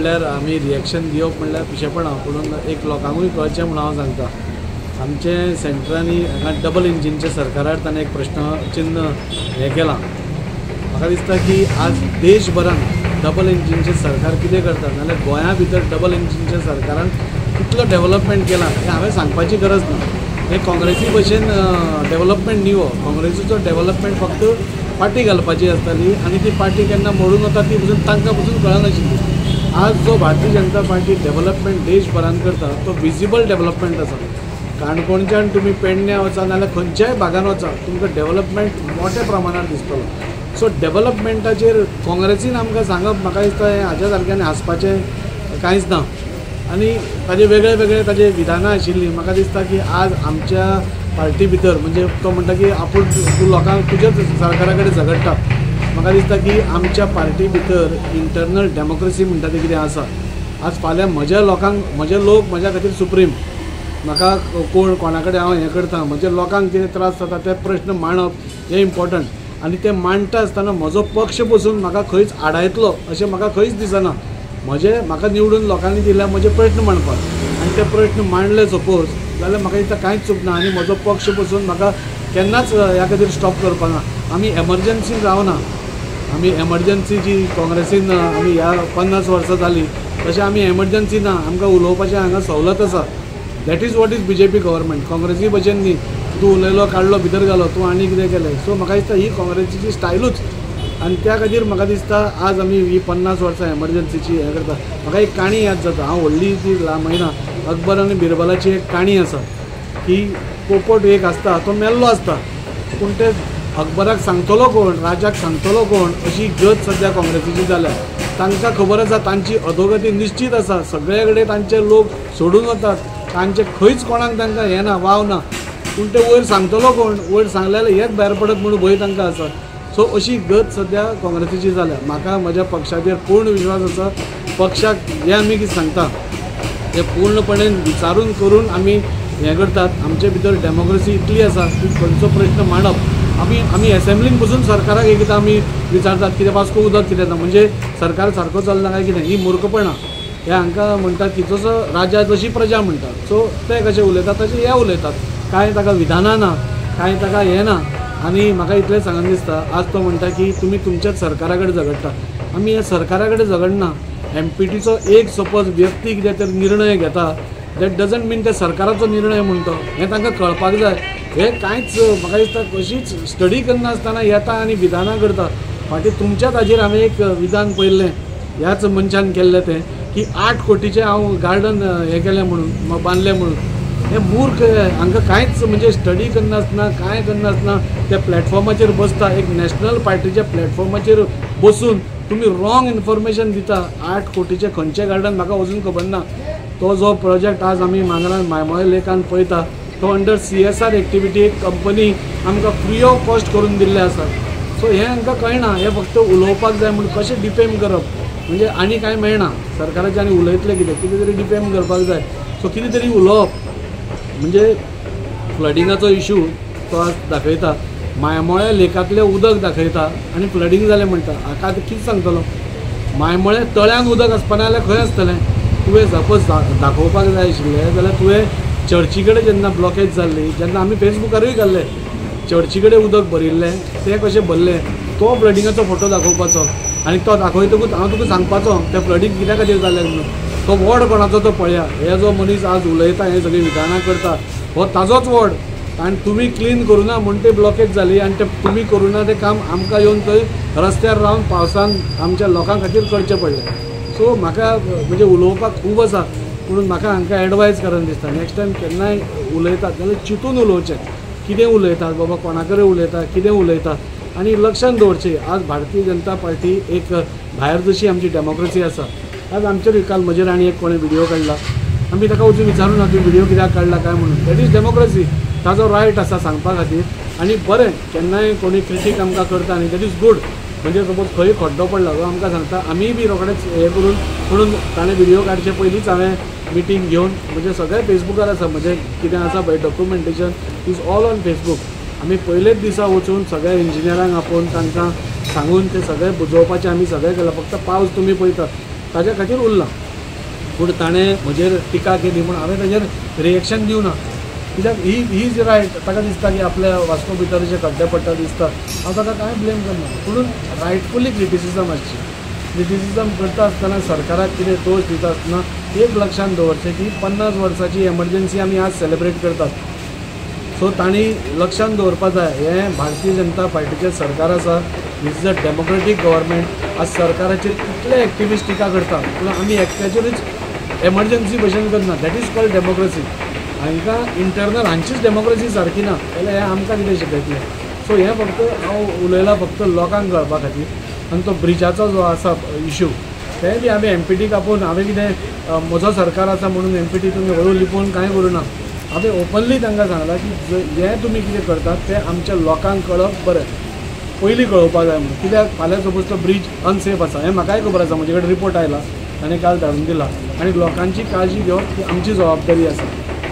म्हणल्यार आमी रिएक्शन दिवप म्हणल्यार पिशेपणां, पूण एक लोकांकूय कळचें म्हूण हांव सांगता. आमचे सेंट्रांनी हांगा डबल इंजिनच्या सरकारार ताणें एक प्रश्न चिन्ह हें केलां. म्हाका दिसता की आज देशभरान डबल इंजिनचें सरकार कितें करता, नाल्यार गोंया भितर डबल इंजिनच्या सरकारान कितलो डेवलपमेंट केलां हें हांवें सांगपाची गरज ना. हें काँग्रेसी भशेन डेवलपमेंट न्ही हो. काँग्रेसीचो डेवलपमेंट फक्त पार्टी घालपाची आसताली आनी ती पार्टी केन्ना मोडून वता ती पसून तांकां पसून कळनाशिल्ली. आज जो भारतीय जनता पार्टी डेवलपमेंट देशभरान करता तो विजिबल डेवलपमेंट आसा. काणकोणच्यान तुमी पेडण्यां वचा नाल्यार खंयच्याय भागान वचा, तुमकां डेवलपमेंट मोठ्या प्रमाणात दिसतलो. सो डेवलपमेंटाचेर काँग्रेसीन आमकां सांगप म्हाका दिसता हें हाज्या सारक्यान हांसपाचें कांयच ना. आनी ताजे वेगळे वेगळे ताजे विधानां आशिल्लीं. म्हाका दिसता की आज आमच्या पार्टी भितर म्हणजे तो म्हणटा की आपूण तूं लोकांक तुज्याच सरकारा कडेन झगडटा. म्हाका दिसता की आमच्या पार्टी भितर इंटरनल डेमोक्रेसी म्हणटा तें कितें आसा. आज फाल्यां म्हज्या लोकांक, म्हजे लोक म्हज्या खातीर सुप्रीम. म्हाका कोण कोणा कडेन हांव हें करता, म्हज्या लोकांक कितें त्रास जाता ते प्रश्न मांडप हें इम्पोर्टंट. आनी ते मांडटा आसतना म्हजो पक्ष पसून म्हाका खंयच आडायतलो अशें म्हाका खंयच दिसना. म्हजे म्हाका निवडून लोकांनी दिल्या म्हजे प्रश्न मांडपाक, आनी ते प्रश्न मांडले सपोज जाल्यार म्हाका दिसता कांयच चुकना. आनी म्हजो पक्ष पसून म्हाका केन्नाच ह्या खातीर स्टॉप करपाक ना. आमी एमर्जन्सीन रावना. आमी एमर्जन्सी जी काँग्रेसीन आमी ह्या 50 वर्सां जाली तशें आमी एमर्जन्सी ना. आमकां उलोवपाचें हांगा सवलत आसा. That is what is BJP government. काँग्रेसी भशेन न्ही, तूं उलयलो काडलो भितर घालो, तूं आनी कितें केलें. सो म्हाका दिसता ही काँग्रेसीची स्टायलूच. आनी त्या खातीर म्हाका दिसता आज आमी ही 50 वर्सां एमर्जन्सीची हें करता. म्हाका एक काणी याद जाता, हांव व्हडली ती म्हणना, अकबर आनी बिरबलाची एक काणी आसा की पोपट एक आसता तो मेल्लो आसता, पूण ते अकबराक सांगतलो कोण, राजाक सांगतलो कोण, अशी गत सद्या काँग्रेसीची जाल्या. तांकां खबर आसा तांची अधोगती निश्चीत आसा. सगळे कडेन तांचे लोक सोडून वतात, तांचे खंयच कोणाक तांकां हें ना, वाव ना. पूण ते वयर सांगतलो कोण, वयर सांगले जाल्यार हेच भायर पडत म्हणून भंय तांकां आसा. सो अशी गत सद्या काँग्रेसीची जाल्या. म्हाका म्हज्या पक्षाचेर पूर्ण विश्वास आसा. पक्षाक हें आमी कितें सांगता तें पूर्णपणे विचारून करून आमी हें करतात. आमचे भितर डेमोक्रेसी इतली आसा की खंयचो प्रश्न मांडप, आमी आमी एसेंब्लीन बसून सरकाराक एकदां आमी विचारतात कितें वास्को उदक कितें ना, म्हणजे सरकार सारको चलना काय कितें. ही मूर्खपणां. हे हांकां म्हणटात की जसो राजा जशी प्रजा म्हणटात. सो ते कशे उलयतात तशे हे उलयतात. कांय ताका विधानां ना, कांय ताका हें ना. आनी म्हाका इतलें सांगन दिसता, आज तो म्हणटा की तुमी तुमच्याच सरकारा कडेन झगडटा. आमी ह्या सरकारा कडेन झगडना. एमपीटीचो एक सपोज व्यक्ती कितें तर निर्णय घेता, that doesn't मीन ते सरकाराचो निर्णय म्हूण तो. हें तांकां कळपाक जाय. हें कांयच म्हाका दिसता कशीच स्टडी करनासतना येता आनी विधानां करता. फाटीं तुमच्याच हाजेर हांवें एक विधान पळयल्लें, ह्याच मनशान केल्लें तें, की 8 कोटीचें हांव गार्डन हें केलें म्हणून, बांदलें म्हणून. हे मूर्ख, हांकां कांयच म्हणजे स्टडी करनासतना कांय करनासतना त्या प्लॅटफॉर्माचेर बसता. एक नॅशनल पार्टीच्या प्लॅटफॉर्माचेर बसून तुमी रॉंग इन्फॉर्मेशन दिता. 8 कोटीचें खंयचें गार्डन म्हाका अजून खबर ना. तो जो प्रोजेक्ट आज आमी मांगरान मायमोळे लेकान पळयता तो अंडर CSR activity एक कंपनी आमकां फ्री ऑफ कॉस्ट करून दिल्लें आसा. सो हें हांकां कळना. हें फक्त उलोवपाक जाय म्हूण कशें डिफेम करप, म्हणजे आनी कांय मेळना सरकाराचें. आनी उलयतलें कितें, कितें तरी डिफेम करपाक जाय. सो कितें तरी उलोवप म्हणजे फ्लडिंगाचो इशू तो आज दाखयता, मायमोळ्या लेकांतलें उदक दाखयता आनी फ्लडींग जालें म्हणटा. हाका आतां कितें सांगतलो, मायमोळ्या तळ्यान उदक आसपाना जाल्यार खंय आसतलें. तुवें सपोज दाखोवपाक जाय आशिल्लें जाल्यार तुवें चर्ची कडेन जेन्ना ब्लॉकेज जाल्ली, जेन्ना आमी फेसबुकारूय घाल्ले चर्ची कडेन उदक भरिल्लें तें कशें भरलें तो फ्लडिंगाचो फोटो दाखोवपाचो. आनी तो दाखयतकूच हांव तुका सांगपाचो तें फ्लडींग कित्या खातीर जालें म्हणून. तो वॉर्ड कोणाचो तो पळया. हे जो मनीस आज उलयता, हे सगळीं विधानां करता, हो ताजोच वॉर्ड. आनी तुमी क्लीन करुना म्हूण ते ब्लॉकेज जाली आनी ते तुमी करुना तें काम आमकां येवन थंय रस्त्यार रावन पावसान आमच्या लोकां खातीर करचें पडलें. सो म्हाका म्हणजे उलोवपाक खूब आसा, पूण म्हाका हांकां एडवायज करन दिसता नेक्स्ट टायम केन्नाय उलयतात जाल्यार चिंतून उलोवचें, कितें उलयतात बाबा, कोणा कडेन उलयता, कितें उलयता. आनी लक्षांत दवरचें आज भारतीय जनता पार्टी एक भायर जशी आमची डेमोक्रेसी आसा, आज आमचेर काल म्हजेर आनी एक कोणें व्हिडियो काडला, आमी ताका वचून विचारूं ना तूं व्हिडियो कित्याक काडला काय म्हणून. That is democracy, ताजो रायट आसा सांगपा खातीर. आनी बरें केन्नाय कोणी क्रिटीक आमकां करता आनी that is good. म्हणजे सपोज खंय खड्डो पडला तो आमकां सांगता, आमीय बी रोखडेच हें करून, म्हणून ताणें व्हिडियो काडचे पयलींच हांवें मिटींग घेवन, म्हणजे सगळें फेसबुकार आसा, म्हणजे कितें आसा पळय documentation is all on Facebook. आमी पयलेच दिसा वचून सगळ्या इंजिनियरांक आपोवन तांकां सांगून ते सगळें बुजोवपाचें आमी सगळें केलां. फक्त पावस तुमी पळयता, ताज्या खातीर उरलां. पूण ताणें म्हजेर टिका केली म्हूण हांवें ताजेर रिएक्शन दिवना, कित्याक he is right. ताका दिसता की आपल्या वास्को भितर जे खड्डे पडटा दिसता, हांव ताका कांय ब्लेम करना. पूण रायटफुली क्रिटिसिजम आसची. क्रिटिसिजम करता आसतना सरकाराक कितें दोश दिता आसतना एक लक्षांत दवरचें की 50 वर्सांची एमर्जन्सी आमी आज सेलिब्रेट करतात. सो तांणी लक्षांत दवरपा जाय हें भारतीय जनता पार्टीचें सरकार आसा, this is a democratic government. आज सरकाराचेर इतले एक्टिविस्ट टिका करता पूण आमी एकट्याचेरूच एमर्जन्सी भशेन करना. That is called democracy. हांकां इंटरनल हांचीच डेमोक्रेसी सारकी ना जाल्यार हें आमकां कितें शिकयतलें. सो हें फक्त हांव उलयलां फक्त लोकांक कळपा खातीर. आनी तो ब्रिजाचो जो आसा इशू तें बी आमी एमपीटीक आपोवन हांवें कितें म्हजो सरकार आसा म्हणून एमपीटी तुमी हळू लिपोवन कांय करूं ना. हांवें ओपनली तांकां सांगलां की जें तुमी कितें करतात तें आमच्या लोकांक कळप बरें, पयलीं कळोवपाक जाय म्हणून. कित्याक फाल्यां सपोज तो ब्रीज अनसेफ आसा हें म्हाकाय खबर आसा, म्हजे कडेन रिपोर्ट आयला आनी काल धाडून दिला. आनी लोकांची काळजी घेवप ही आमची जबाबदारी आसा.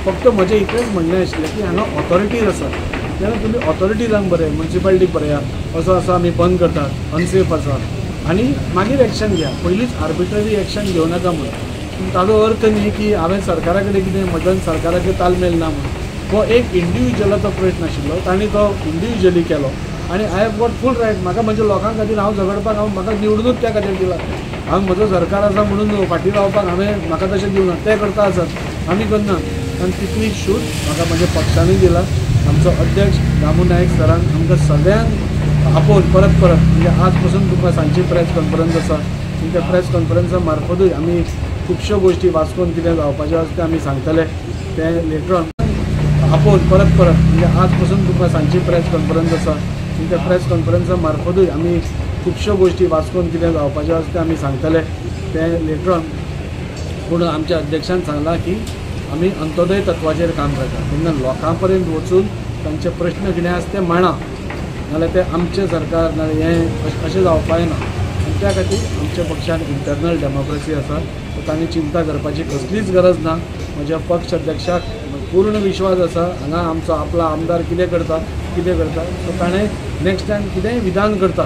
फक्त म्हजें इतलेंच म्हणणें आशिल्लें की हांगा ऑथॉरिटीज आसा, तेन्ना तुमी ऑथॉरिटीजांक बरें, म्युनिसिपालिटीक बरया असो आसा आमी बंद करतात, अनसेफ आसा, आनी मागीर एक्शन घेया. पयलींच आर्बिट्ररी एक्शन घेवं नाका म्हणून. ताजो अर्थ न्ही की हांवें सरकारा कडेन कितें म्हज्यान सरकाराचेर तालमेल ना म्हणून. हो एक इंडिविज्युअलाचो प्रश्न आशिल्लो, तांणी तो इंडिविज्युअली केलो आनी I have got full right. म्हाका म्हज्या लोकां खातीर हांव झगडपाक, हांव म्हाका निवडुनूच त्या खातीर दिला. हांव म्हजो सरकार आसा म्हणून फाटीं रावपाक हांवें म्हाका तशें दिवना. ते करता आसत, आमी करना. आनी तितली शूट म्हाका म्हज्या पक्षानूय दिला. आमचो अध्यक्ष दामू नायक सरान आमकां सगळ्यांक आपोवन परत परत, म्हणजे आज पसून तुमकां सांजची प्रेस कॉन्फरन्स आसा, त्या प्रेस कॉन्फरन्सा मार्फतूय आमी खुबश्यो गोश्टी वास्कोन कितें जावपाच्यो आसा तें आमी सांगतले. तें लेटर ऑन आपोवन परत परत, म्हणजे आज पसून तुमकां सांजची प्रेस कॉन्फरन्स आसा, त्या प्रेस कॉन्फरन्सा मार्फतूय आमी खुबश्यो गोश्टी वास्कोन कितें जावपाच्यो आसा तें आमी सांगतले. तें लेटर ऑन. पूण आमच्या अध्यक्षान सांगलां की आमी अंत्योदय तत्वाचेर काम करता, तेन्ना लोकां पर्यंत वचून तांचे प्रश्न कितें आसा ते मांडा, नाजाल्यार तें आमचें सरकार नाजाल्यार हें अशें जावपाक ना. आनी त्या खातीर आमच्या पक्षान इंटरनल डेमोक्रेसी आसा, तांणी चिंता करपाची कसलीच गरज ना. म्हज्या पक्ष अध्यक्षाक पूर्ण विश्वास आसा, हांगा आमचो आपला आमदार कितें करता कितें करता. सो ताणें नेक्स्ट टायम कितेंय विधान करता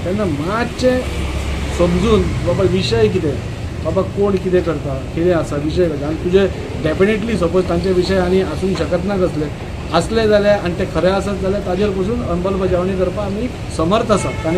तेन्ना मातशें समजून बाबा विशय कितें, बाबा कोण कितें करता, कितें आसा विशय करता. आनी तुजे डेफिनेटली सपोज तांचे विशय आनी आसूंक शकत ना कसले आसले जाल्यार आनी ते खरे आसत जाल्यार ताजेर पसून अंमलबजावणी करपाक आमी समर्थ आसात. तांणी